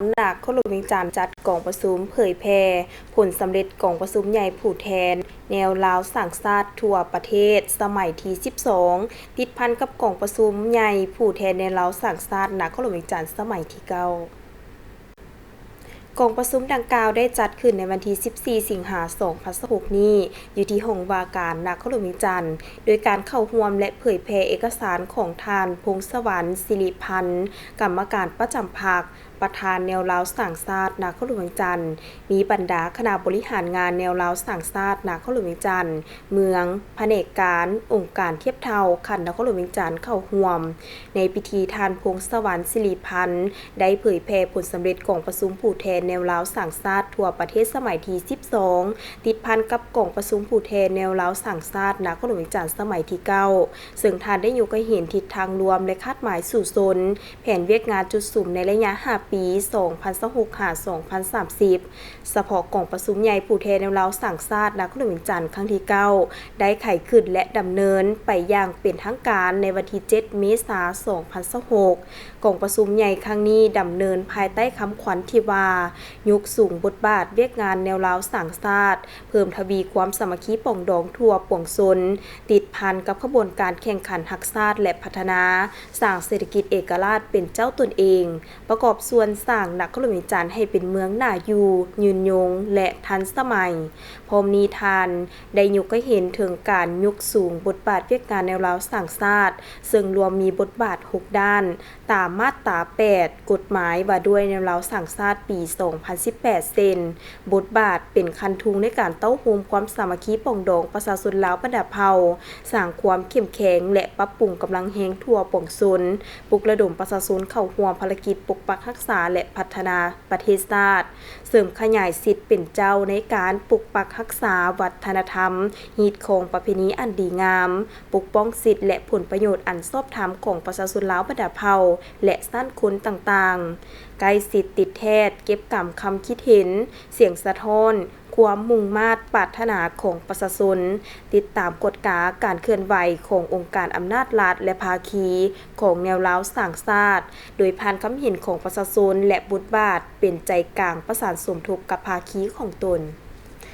ນະຄອນຫຼວງວຽງຈັນ ຈັດກອງປະຊຸມເຜີຍແຜ່ຜົນສຳເລັດກອງປະຊຸມໃຫຍ່ຜູ້ແທນແນວລາວສ້າງຊາດທົ່ວປະເທດສະໄໝທີສິບສອງ ຕິດພັນກັບກອງປະຊຸມໃຫຍ່ຜູ້ແທນແນວລາວສ້າງຊາດນະຄອນຫຼວງວຽງຈັນສະໄໝທີເກົ້າ. ກອງປະຊຸມດັ່ງກ່າວໄດ້ຈັດຂຶ້ນໃນວັນທີສິບສີ່ ສິງຫາ ສອງພັນຊາວຫົກນີ້ ຢູ່ທີ່ຫ້ອງວ່າການນະຄອນຫຼວງວຽງຈັນ ໂດຍການເຂົ້າຮ່ວມ ແລະ ເຜີຍແຜ່ເອກະສານຂອງທ່ານ ພົງສະຫວັນ ສິລິພັນ ກຳມະການປະຈຳພັກ ປະທານແນວລາວສ້າງຊາດນະຄອນຫຼວງວຽງຈັນ, ມີບັນດາຄະນະບໍລິຫານງານແນວລາວສ້າງຊາດນະຄອນຫຼວງວຽງຈັນ, ເມືອງ, ພະແນກການ, ອົງການທຽບເທົ່າຂັ້ນນະຄອນຫຼວງວຽງຈັນເຂົ້າຮ່ວມ. ໃນພິທີ, ທ່ານ ພົງສະຫວັນ ສິລິພັນ ໄດ້ເຜີຍແຜ່ຜົນສຳເລັດກອງປະຊຸມຜູ້ແທນແນວລາວສ້າງຊາດທົ່ວປະເທດສະໄໝທີສິບສອງ ຕິດພັນກັບກອງປະຊຸມຜູ້ແທນແນວລາວສ້າງຊາດນະຄອນຫຼວງວຽງຈັນສະໄໝທີເກົ້າ ເຊິ່ງທ່ານໄດ້ຍົກໃຫ້ເຫັນທິດທາງລວມ ແລະ ຄາດໝາຍສູ້ຊົນ ແຜນວຽກງານຈຸດສຸມໃນໄລຍະຫ້າປີ ສອງພັນຊາວຫົກ ຫາ ສອງພັນສາມສິບ. ສະເພາະກອງປະຊຸມໃຫຍ່ຜູ້ແທນແນວລາວສ້າງຊາດນະຄອນຫຼວງວຽງຈັນຄັ້ງທີເກົ້າ ໄດ້ໄຂຂຶ້ນ ແລະ ດຳເນີນໄປຢ່າງເປັນທາງການໃນວັນທີເຈັດ ເມສາ ສອງພັນຊາວຫົກ. ກອງປະຊຸມໃຫຍ່ຄັ້ງນີ້ດຳເນີນພາຍໃຕ້ຄຳຂວັນທີ່ວ່າ ຍົກສູງບົດບາດວຽກງານແນວລາວສ້າງຊາດ, ເພີ່ມທະວີຄວາມສາມັກຄີປອງດອງທົ່ວປວງຊົນ, ຕິດພັນກັບຂະບວນການແຂ່ງຂັນຮັກຊາດ ແລະ ພັດທະນາ, ສ້າງເສດຖະກິດເອກະລາດເປັນເຈົ້າຕົນເອງ, ປະກອບສ່ວນສ້າງນະຄອນຫຼວງວຽງຈັນໃຫ້ເປັນເມືອງໜ້າຢູ່, ຍືນຍົງ ແລະ ທັນສະໄໝ. ພ້ອມນີ້ທ່ານໄດ້ຍົກໃຫ້ເຫັນເຖິງການຍົກສູງບົດບາດວຽກງານແນວລາວສ້າງຊາດ, ເຊິ່ງລວມມີບົດບາດຫົກດ້ານ ຕາມມາດຕາແປດ ກົດໝາຍວ່າດ້ວຍແນວລາວສ້າງຊາດປີສອງພັນສິບແປດ ເຊັ່ນ ບົດບາດເປັນຄັນທຸງໃນການເຕົ້າໂຮມຄວາມສາມັກຄີປອງດອງປະຊາຊົນລາວບັນດາເຜົ່າ, ສ້າງຄວາມເຂັ້ມແຂງ ແລະ ປັບປຸງກຳລັງແຮງທົ່ວປວງຊົນ, ປຸກລະດົມປະຊາຊົນເຂົ້າຮ່ວມພາລະກິດປົກປັກຮັກສາ ແລະ ພັດທະນາປະເທດຊາດ, ເສີມຂະຫຍາຍສິດເປັນເຈົ້າໃນການປົກປັກຮັກສາວັດທະນະທຳ, ຮີດຄອງປະເພນີອັນດີງາມ, ປົກປ້ອງສິດ ແລະ ຜົນປະໂຫຍດອັນຊອບທຳຂອງປະຊາຊົນລາວບັນດາເຜົ່າ ແລະ ຊັ້ນຄົນຕ່າງໆ, ໃກ້ຊິດຕິດແທດເກັບກຳຄຳຄິດເຫັນ, ສຽງສະທ້ອນ, ຄວາມມຸ່ງມາດປາດຖະໜາຂອງປະຊາຊົນ, ຕິດຕາມກວດກາການເຄື່ອນໄຫວຂອງອົງການອຳນາດລັດ ແລະ ພາຄີຂອງແນວລາວສ້າງຊາດ, ໂດຍຜ່ານຄຳເຫັນຂອງປະຊາຊົນ ແລະ ບົດບາດເປັນໃຈກາງປະສານສົມທົບກັບພາຄີຂອງຕົນ.